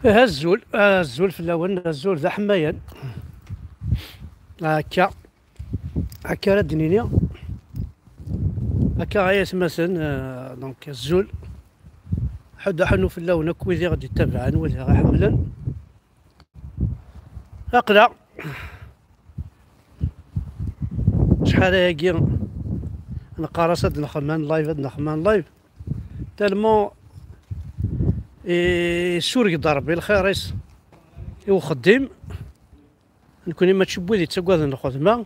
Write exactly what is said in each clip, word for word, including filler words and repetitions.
Azul, azul fell-awen, azul d aḥemmayan. Akka, akka ara d-nini. Akka ay atmaten, euh, donc azul. Ḥedd aḥennu fell-awen akk wid i ɣ-d-ittabaɛen, wid i ɣ-iḥemmlen. Aql-aɣ acḥal ayagi neqqar-as ad nexdem live, ad nexdem live. Tellement isureg-d Ṛebbi lxir-is i uxeddim. Nekni mačči n wid yettaggaden lxedma.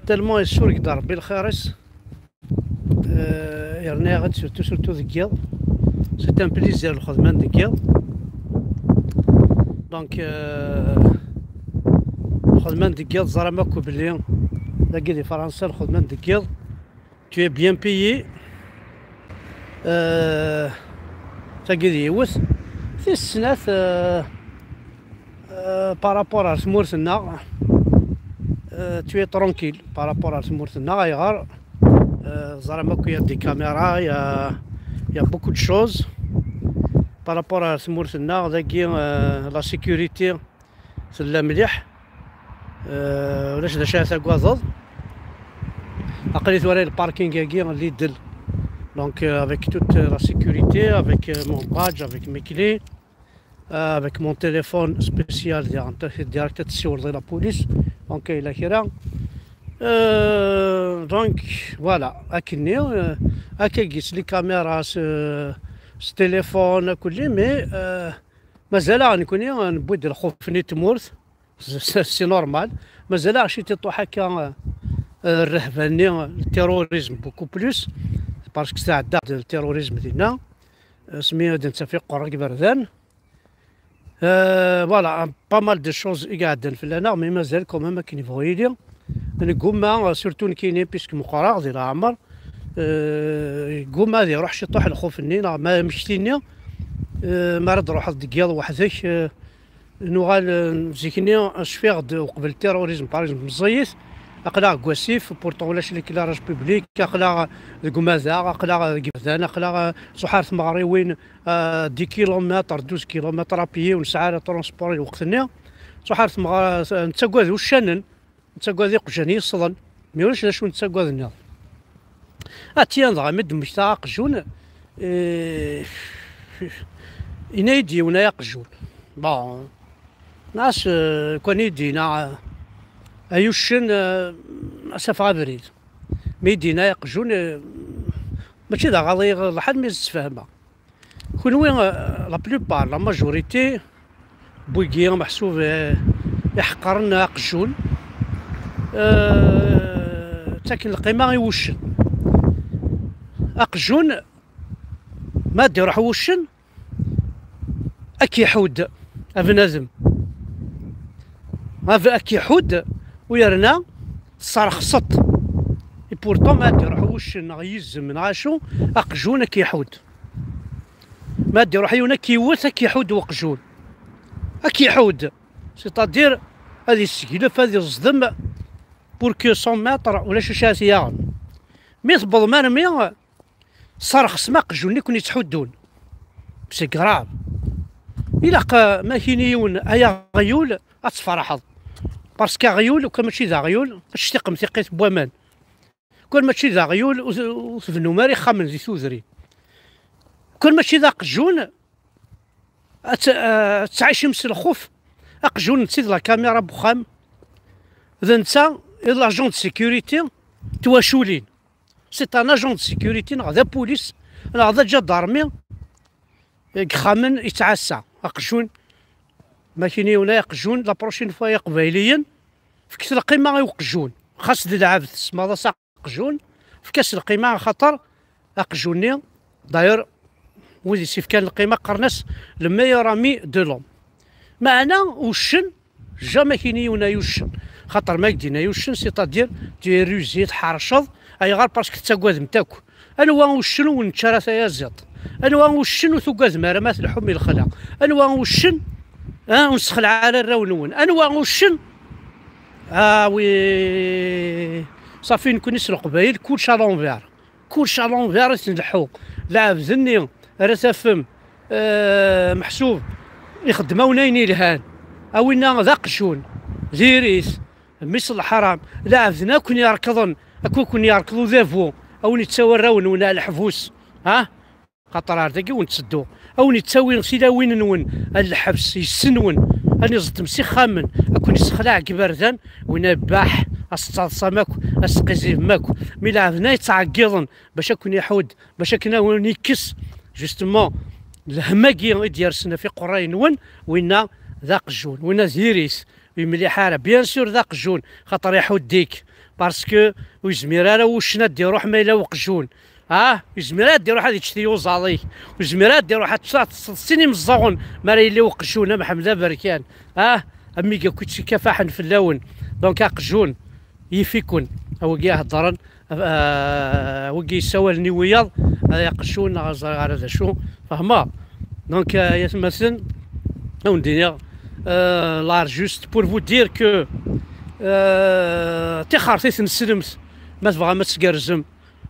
Tellement isureg-d Ṛebbi lxir-is. Euh, yerna-yaɣ-d surtout, surtout deg yiḍ. C'est un plaisir lxedma n deg yiḍ. Donc, euh, lxedma n deg yiḍ, ẓram akk belli dagi di Fransa lxedma n deg yiḍ, tu es bien payé. Euh, tagi d yiwet. Tis snat, euh, euh, par rapport ar tmurt-nneɣ, euh, tu es tranquille par rapport ar tmurt-nneɣ. Ayɣer? Euh, ẓram akk, il y a des caméras, il y a, il y a beaucoup de choses. Par rapport ar tmurt-nneɣ, dagi, euh, la sécurité tella mliḥ. Euh, ulac d acu ara tagadeḍ. Aql-i tura le parking-agi Lidl. Donc, euh, avec toute la sécurité, avec, euh, mon badge, avec mes clés, euh, avec mon téléphone spécial, direct ad tessiwleḍ i la police en cas yella kra. Euh, donc, voilà, akkenni, euh, akkagi s les caméras, s, s téléphone, akk-, mais, euh, mazal-aɣ nekni newwi-d lxuf-nni n tmurt. C'est, c'est normal. Mazal-aɣ ciṭiṭuḥ akka, euh, rrehba-nni, le terrorisme beaucoup plus, parce que tɛedda-d le terrorisme dinna. Asmi ad d-nettaf iqerra deg iberdan. Euh, voilà, pas mal de choses i iɛeddan fell-aneɣ, mais mazal quand même akken yebɣu yili. Neggumma, euh, surtout nekkini, puisque meqqreɣ di leɛmer, euh, yeggumma ad iruḥ ciṭuḥ lxuf-nni, neɣ ma, amek-nni, euh, mi ara d-truḥeḍ deg yiḍ weḥd-k, euh, nuɣal, euh, zik-nni, euh, cfiɣ-d uqbel terrorisme, par exemple, meẓẓiyit, aql-aɣ deg wasif, pourtant ulac l'éclairage public, aql-aɣ deg umadaɣ, aql-aɣ deg iberdan, aql-aɣ, euh, tṣuḥ ar tmeɣriwin, euh, dix kilomètres, douze kilomètres à pied, ur nesɛi ara transport i lweqt-nni. Tṣuḥ ar tmeɣra, nettagad uccanen, nettagad iqjan yesḍen, mi ulac d acu nettagad nniḍ. Atiyan dɣa mi d-mmektaɣ aqjun, eh, yenna-yi-d yiwen ay aqjun. Bon, nas, eh, kan i d-yenna, eh, ay uccen, eh, ad s-afeɣ abrid. Mi d-yenna ay aqjun, eh, mačči d aɣaḍi lḥal mi s-ttfehmeɣ. Kunwi, euh, la plupart, la majorité, n wigi meḥsub, euh, iḥeqqren aqjun, euh, ttaken lqima i wuccen. Aqjun, ma ad d-iruḥ wuccen, ad k-iḥudd, a bnadem. Ad, ad k-iḥudd, u yerna tesserxseḍ. Et pourtant, ma ad d-iruḥ wuccen neɣ yizem neɣ acu, aqjun ad k-iḥudd. Ma ad d-iruḥ yiwen ad k-iwet, ad k-iḥudd weqjun. Ad k-iḥudd. C'est-à-dire, ad iseglef, ad iẓdem, pour que cent mètres, ulac acu ara t-yaɣen. Mi tewwḍem armi, tesserxsem aqjun-nni i ken-ittḥuddun. C'est grave. Ilaq, euh, ma k-yini yiwen ay aɣyul, ad tferḥeḍ. Parce que aɣyul, ukan mačči d aɣyul, ad tectiqem tiqqit n waman. Ukan mačči d aɣyul, ur t-, ur tbennum ara ixxamen di tudrin. Ukan mačči d aqjun, ad t-, euh, ad tettɛicim s lxuf. Aqjun netta d la caméra n wexxam. D netta i d l'agent de sécurité n twaculin. C'est un agent de sécurité, neɣ d apulis, neɣ d aǧadarmi, deg yexxamen yettɛassa. Aqjun, ma k-yini yiwen ay aqjun, la prochaine fois, ay Iqbayliyen, fket lqima i uqjun. Xas d lɛebd, tesmaḍ-as aqjun, efk-as lqima, axaṭer aqjun-nni, d'ailleurs, wid i s-ifkan lqima qqaren-as le meilleur ami de l'homme. Meɛna uccen, jamais k-yini yiwen ay uccen. Xaṭer ma k-d-yenna ay uccen, c'est-à-dire tu es rusé, tḥerceḍ. Ayɣer? Parce que tettagademt akk. Anwa uccen ur nečči ara tayaziḍt? Anwa uccen ur tugadem ara ma tleḥḥum i lexla? Anwa uccen, ah, ur nessexlaɛ ara arraw-nwen? Anwa uccen? Ah oui, safi, nekni s Leqbayel, kullec à l'envers. Kullec à l'envers i t-nleḥḥu. Lɛebd-nni ara tafem, euh, meḥsub, ixeddem-awen ayen yelhan. A winna d aqjun, diri-t, mmi-s n leḥram, lɛebden akk yerkḍen, akk akk yerkeḍ udabu, a wen-ittawi arraw-nwen ar leḥbus, ha? Xaṭer ar dagi wen-ttedduɣ, a wen-ittawi tilawin-nwen ar lḥebs, yes-nwen, a wen-iẓeṭṭem s ixxamen, a wen-issexlaɛ deg iberdan, winna ibaḥ, a s-tettaḍsam akk, a s-teqizibem akk, mi lɛebden ay ttɛeggiḍen bac a wen-iḥudd, bac akken a wen-ikkes, justement, lhemm-agi i d-yersen ɣef iqerray-nwen, winna d aqjun, winna diri-t, ur yemliḥ ara. Bien sûr d aqjun, xaṭer iḥudd-ik, parce que ur yezmir ara wuccen ad d-iruḥ ma yella uqjun. Ah, ur yezmir ara ad d-iruḥ ad yečč tiyuẓaḍ-ik, ur yezmir ara ad d-iruḥ ad tt-, ad teṭṭseḍ sin imeẓẓuɣen mi ara yili uqjun, a Mḥemmed aberkan. Ah, am wigi akk yettkafaḥen fell-awen. Donc aqjun, yif-iken, a wigi iheddren, ah, wigi yessawalen i wiyaḍ, ay aqjun, neɣ ur ẓriɣ ara d acu, fehmeḍ? Donc, ah, ay atmaten, a wen-d-iniɣ, ah, l'art juste pour vous dire que, ah, tixxert i tneslemt, ma tebɣam ad tgerrzem,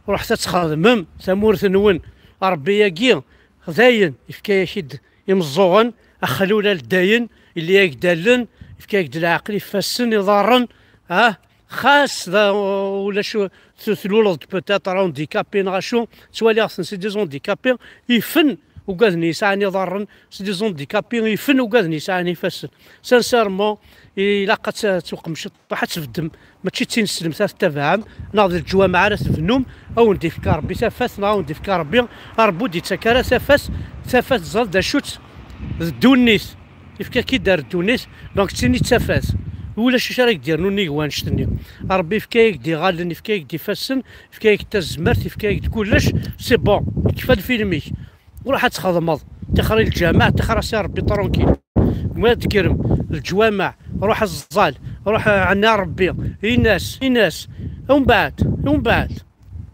ruḥet ad txedmem tamurt-nwen. Ṛebbi-agi, dayen, yefka-yak-id imeẓẓuɣen, axlul ar dayen, yelli-yak-d allen, yefka-yak-d leɛqel, ifassen, iḍarren, ah, xas d, ulac, tu-, tluleḍ-d peut-être handicapé neɣ acu, ttwaliɣ-ten c'est des handicapés, ifen ugaden yesɛan iḍarren, c'est des handicapés, ifen ugaden yesɛan ifassen. Sincèrement, ilaq ad t-, ad tweqmem ciṭuḥ, ad tbeddem. Mačči d tineslemt ara tettabaɛem, neɣ d leǧwameɛ ara tbennum, a wen-d-ifk Ṛebbi tafat, neɣ a wen-d-ifk Ṛebbi, Ṛebbi ur d-ittak ara tafat, tafat ẓer d acu-tt, d ddunit, ifka-k-id ar ddunit, donc d tin i d tafat, ulac acu ara k-d-irnun nnig wannect-nni. Ṛebbi ifka-yak-d iɣallen, ifka-yak-d ifassen, ifka-yak-d tazmert, ifka-yak-d kullec, c'est bon, ikfa lfilm-ik. Ruḥ ad txedmeḍ, tixer i lǧameɛ, tixer-as i Ṛebbi tranquille. Ma tgerrem leǧwameɛ, ruḥ ẓẓal, ruḥ ɛni Ṛebbi, in-as, in-as, umbeɛd, umbeɛd,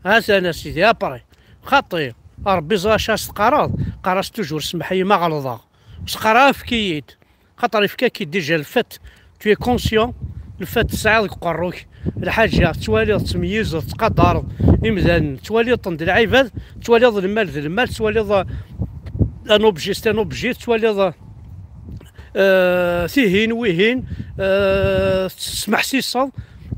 ha-t-an a sidi, après, xaṭi, Ṛebbi ẓer acu as-teqqareḍ, qqar-as toujours semmeḥ-iyi ma ɣelḍeɣ, ur s-qqar ara efk-iyi-d. Xaṭer ifka-k-id déjà le fait, tu es conscient, le fait tesɛiḍ deg uqerru-k lḥaǧa, tettwaliḍ, tettmeyyizeḍ, tettqadareḍ imdanen, tettwaliḍ-ten d lɛibad, tettwaliḍ lmal d lmal, tettwaliḍ, euh, un objet, c'est un objet, tettwaliḍ, euh, tihin, wihin, euh, tesmeḥsiseḍ,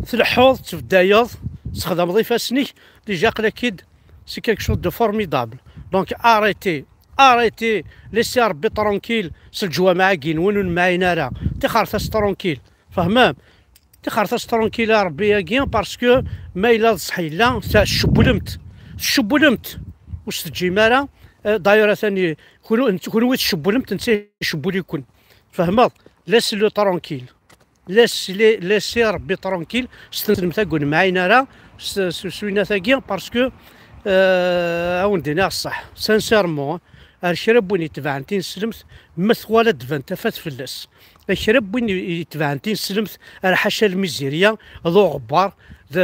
tleḥḥuḍ, tbeddayeḍ, tessexdameḍ ifassen-ik, déjà aql-ak-id, c'est quelque chose de formidable. Donc arrêtez, arrêtez, laissez Ṛebbi tranquille s leǧwameɛ-agi-nwen ur nemɛin ara. Tixret-as tranquille, fehmem? Tixret-as tranquille a Ṛebbi-agi, parce que ma yella d ṣṣeḥ yella, tcewwlemt, tcewwlemt, ur s-teǧǧim ara. Euh, d'ailleurs, atan i-, kunu-, kunwi tcewwlemt, netta icewwel-iken. Fehmeḍ? Laissez-le tranquille. Laissez, laissez Ṛebbi tranquille, s tneslemt-agi ur nemɛin ara, s, s, s winat-agi, parce que, euh, a wen-d-iniɣ ṣṣeḥ, sincèrement, ar kra n win itebɛen tineslemt, ma twala d-tban tafat fell-as. Ar kra n win itebɛen tineslemt, ar ḥaca lmizirya, d uɣebbar, d,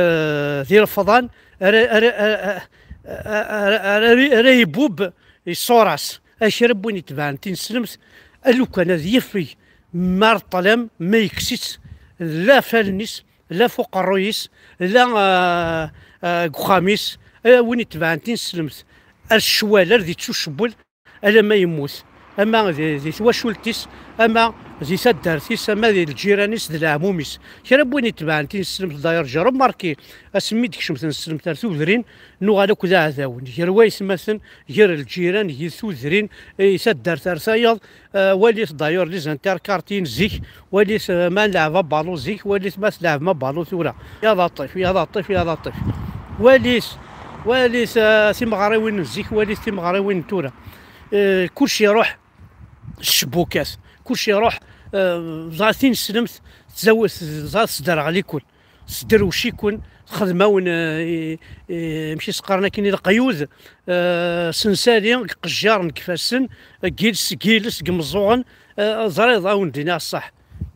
d ilefḍan, ara, ara, ara, ara, ara, ara, ara yebub iṣṣur-as. Ar kra n win itebɛen tineslemt, a lukan ad yafeg ma ṭṭlam, ma yekkes-itt, la f allen-is, la f uqerruy-is, la, ah, ah, deg uxxam-is, a win itebɛen tineslemt, ar ccwal, ar d ittucewwel, alamma yemmut, ama di, di twacult-is, ama di taddart-is, ama di lǧiran-is, d leɛmum-is. Kra n win itebɛen tineslemt, d'ailleurs, j'ai remarqué, asmi d-kecmet tineslemt ar tudrin, nuɣal akk d aɛdawen, gar waytmaten, gar lǧiran, gar tudrin, i taddart ar tayeḍ, euh, walit d'ailleurs les interquartiers n zik, walit, euh, ma nleɛb abalu zik, walit ma tleɛbem abalu tura. Ya laṭif, ya laṭif, ya laṭif. Walit, walit, euh, timeɣriwin n zik, walit timeɣriwin n tura. Euh, kulci iruḥ s tcebbukat, kulci iruḥ, euh, ẓer tineslemt, tzaw-, ẓer tesderɣel-iken, tesderwec-iken, txedm-awen, euh, i, i, amek i s-qqaren akken, i leqyud, euh, sensali, deg iqejjaren, deg ifassen, deg iles, deg iles, deg imeẓẓuɣen, euh, ẓriḍ, a wen-d-iniɣ ṣṣeḥ.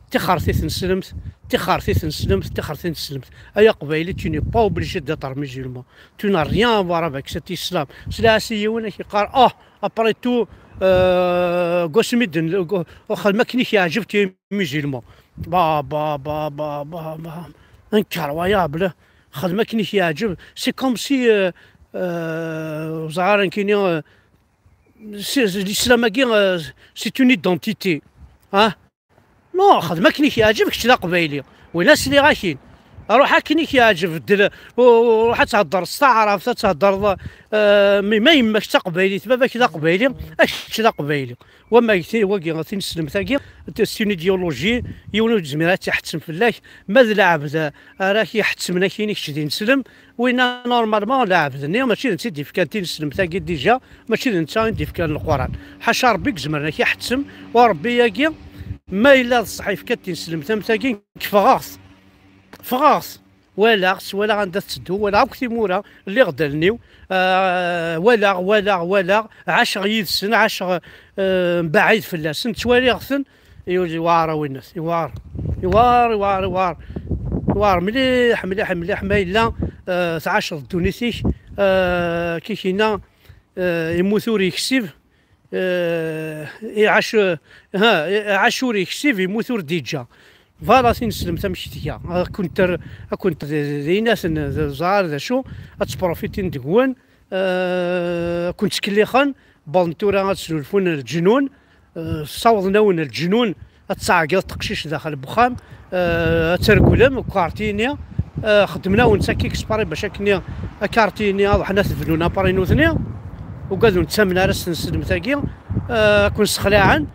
Tixret i tneslemt, tixret i tneslemt, tixret i tneslemt. Ay aqbayli, tu n'es pas obligé d'être musulman. Tu n'as rien à voir avec cet islam. Sliɣ-as i yiwen ak-iqqar, ah, après tout, euh, deg wasmi d-, xdem akken i k-yeɛǧeb, tu es musulman. Ba, ba, ba, ba, ba, ba. Incroyable. Xdem akken i k-yeɛǧeb. C'est comme si, euh, euh, ur ẓriɣ ara nekkini, euh, Si- si- l'islam-agi, euh, c'est une identité. Hein? Non, xdem akken i k-yeɛǧeb, kečč d aqbayli. Win asliɣ akin. Ruḥ akken i k-yeɛǧeb, beddel, u- u- ruḥ ad thedreḍ s taɛrabt, ad thedreḍ, euh, mi ma yemma-k d taqbaylit, baba-k d aqbayli, a kečč d aqbayli. Wama ti- wagi, tineslemt-agi, c'est une idéologie, yiwen ur yezmir ad tt-iḥettem fell-ak. Ma d lɛebd ara k-iḥettmen akin i kečč d ineslem, winna normalement lɛebd-nni mačči d netta i d-ifkan tineslemt-agi déjà, mačči d netta i d-ifkan Leqran. Ḥaca Rebbi i izemren ad k-iḥettem, u Rebbi-agi, ma yella d ṣṣeḥ ifka-d tineslemt am tagi, nekk ffɣeɣ-t. Ffɣeɣ-t. Walaɣ-tt, walaɣ anda tetteddu, walaɣ akk timura, lliɣ-d allen-iw. Ah, walaɣ, walaɣ, walaɣ, ɛaceɣ yid-sen, ɛaceɣ, eh, mbaɛid fell-asen, ttwaliɣ-ten, i-, iwɛer a winnat, iwɛer, iwɛer, iwɛer, iwɛer, iwɛer mliḥ, mliḥ, mliḥ, ma yella, eh, tɛaceḍ ddunit-ik, eh, kikina, eh, immut ur yeksib, eh, iɛac, ha, iɛac ur yeksib, immut ur d-iǧǧa. Voilà, tineslemt amek tga. Ad kent-, ad kent-, d, d, d inaten, d ẓẓar, d acu, ad ttprofitin deg-wen, eh, ad kent-ttkellixen, wwḍen tura ad snulfun leǧnun, eh, ssawḍen-awen leǧnun, ad tettɛeggiḍ teqcict daxel n wexxam, eh, ad tergulem, ukarti-nni, eh, xeddmen-awen-tt akka exprès bac akken akarti-nni ad ruḥen ad t-bnun apari nutni, ugaden ur ttamen ara s tneslemt-agi, eh, ad ken-ssexlaɛen.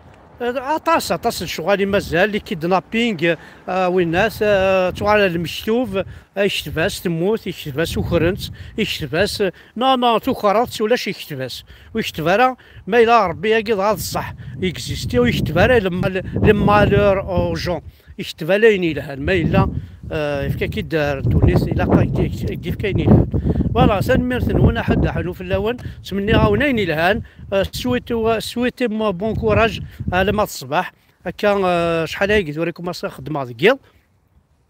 Eh, aṭas, aṭas n lecɣal i mazal, les kidnapping, eh, winnat, eh, tuɣal ar lmektub, eh, yekteb-as temmut, yekteb-as ukren-tt, yekteb-as, eh, non, non, tukreḍ-tt, ulac, yekteb-as. Ur yekteb ara, ma yella Rebbi-agi dɣa d ṣṣeḥ, yeksisti, ur yekteb ara le mal-, le malheur aux gens. Yekteb ala ayen yelhan, ma yella, eh, yefka-k-id ar ddunit, ilaq ad k-, ad k-d-yefk ayen yelhan. Voilà, tanemmirt-nwen, aḥed aḥnu fell-awen, ttmenniɣ-awen ayen yelhan, eh, souhaitez-moi bon courage, alamma d ṣṣbeḥ. Akka, eh, acḥal aya deg tura i kumaṣiɣ xeddmeɣ deg yiḍ.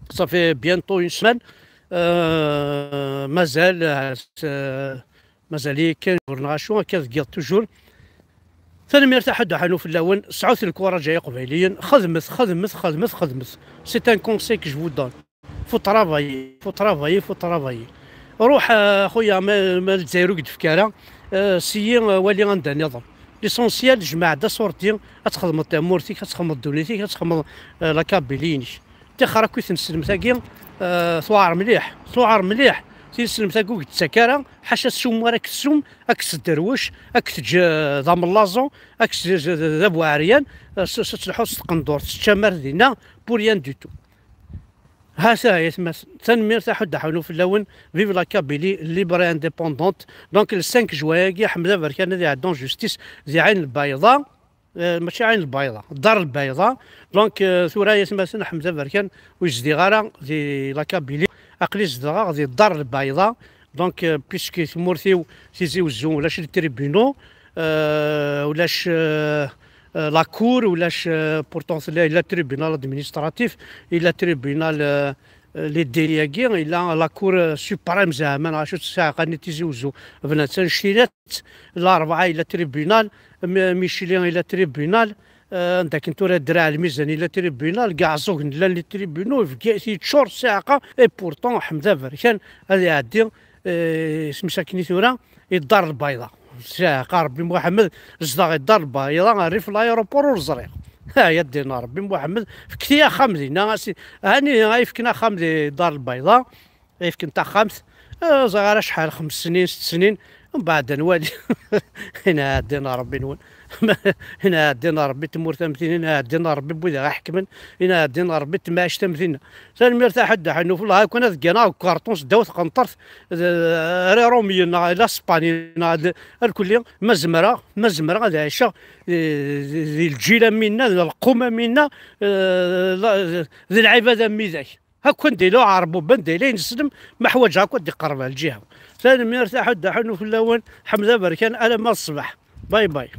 Ça fait bientôt une semaine. Euh, mazal, euh, mazal-iyi kan ur neɣ acu, akka deg yiḍ toujours. Tanemmirt aḥed aḥanu fell-awen, sɛut lkuraǧ ay iqbayliyen, xedmet, xedmet, xedmet, xedmet. C'est un conseil que je vous donne. Faut travailler, faut travailler, faut travailler. Ruḥ, euh, xuya, ma, ma Lezzayer ur k-d-tefka ara, euh, siyi, euh, wali anda nniḍen. L'essentiel, jmeɛ-d aṣurdi, ad txedmeḍ tamurt-ik, ad txedmeḍ ddunit-ik, ad txedmeḍ, euh, la Kabylie-inek. Tixer akk i tneslemt-agi, eh, tuɛer mliḥ, tuɛer mliḥ. Tineslemt-agi ur k-d-tettak ara, ḥaca ssum ara k-tessum, ad k-tesderwec, ad k-teǧǧ, eh, d amellaẓu, ad k-teǧǧ d, d, d abuɛeryan, eh, s, s, telḥuḍ s tqendurt, teččam ar dinna, pour rien du tout. Ha-t-a, ay atmaten, tanemmirt, aḥud aḥunu fell-awen, vive la Kabylie libre et indépendante. Donc, le cinq juin-agi, Ḥmed Aberkan ad iɛeddu en justice di Ɛin Lbayḍa. Eh, mačči Ɛin Lbayḍa, Dar Lbayḍa. Donc, eh, tura ay atmaten, Ḥmed Aberkan ur yezdiɣ ara di la Kabylie, aql-i zedɣeɣ di Dar Lbayḍa. Donc, eh, puisque tmurt-iw Tizi Wezzu ulac les tribunaux, eh, ulac, eh, eh, la cour, ulac, eh, pourtant tella, yella tribunal administratif, yella tribunal, eh, eh, les délits-agi, yella la cour, eh, suprême zeɛma, neɣ acu, ssiɛqa-nni Tizi Wezzu bnan-tt annect-ilat, Larebɛa yella tribunal, M-, Micli yella tribunal, eh, anda akken tura Draɛ Lmizan yella tribunal, Gaɛẓugen llan les tribunaux, Bgayet yeččur ssiɛqa, et pourtant Ḥmed Aberkan ad iɛeddi, eh, isem-is akken i tura, i Dar Lbayḍa. Ssiɛqa Rebbi Muḥemmed, zdeɣ i Dar Lbayḍa, rrif l'aéroport ur ẓriɣ. Ha, ya ddin Rebbi Muḥemmed, fket-iyi axxam dinna, a si-, hani ay fken axxam di Dar Lbayḍa, ay fken taxxamt, eh, ẓriɣ ara acḥal, xems snin, sett snin, mbeɛd ad nwali. Ina ɛeddin Rebbi-nwen. Ina ɛeddin Rebbi tmurt am tin, ina ɛeddin Rebbi n wid i ɣ-iḥekmen, ina ɛeddin Rebbi temɛict am tin. Tanemmirt a ḥedd aḥennuf, wellah, akk ad gganeɣ deg ukarṭun seddaw tqenṭert, d, ara Iṛumyen, neɣ la Spani, neɣ d, alkulli, ma zemreɣ, ma zemreɣ ad ɛiceɣ, eh, di, di lǧil am winna, d lqum am winna, eh, la, d lɛibad am widak. Akk anda yella uɛerbub, anda yella ineslem, ma ḥwaǧeɣ akk ad d-iqerreb ar lǧiha. Tanemmirt a ḥedd aḥennuf fell-awen, Ḥmed Aberkan, alamma d ṣṣbeḥ. Bye bye.